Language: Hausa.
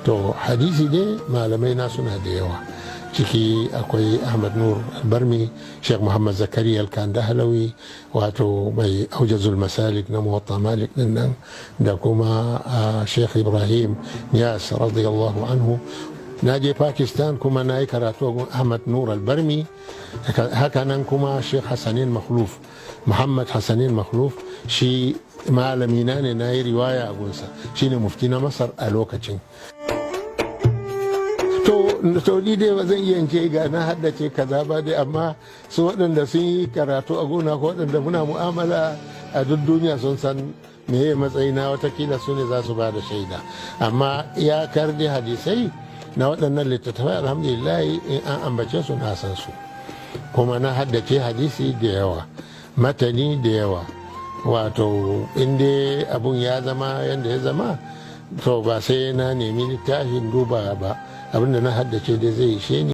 To, hadisi dai malamai na suna da yawa. Ciki akwai Ahmad Nur Albarmi, Sheikh Muhammad Zakariya Alkandahalawi, wato mai Aujazul Masalik na Muwatta Malik din nan, da kuma Sheikh Ibrahim Niyas radiyallahu anhu. Na je Pakistan kuma na yi karatu a Ahmad Nur Albarmi. Haka nan kuma Sheikh Hassanin Makhluf, Muhammad Hassanin Makhluf, shi malamina ne, na yi riwaya a gunsa, shine mufti na Masar a lokacin. To, ni dai ba zan iya ce ga na haddace kaza ba dai, amma su waɗanda sun yi karatu a gona ko waɗanda muna mu'amala a duk duniya sun san meye matsayina. Watakila su ne za su ba da shaida. Amma iyakar dai hadisai na waɗannan littattafai, alhamdulillah, in an ambace su na san su, kuma na haddace hadisi da yawa, matani da yawa. Wato inda abun ya zama yadda ya zama, to ba sai na nemi littafin duba ba, abinda na haddace dai zai ishe ni.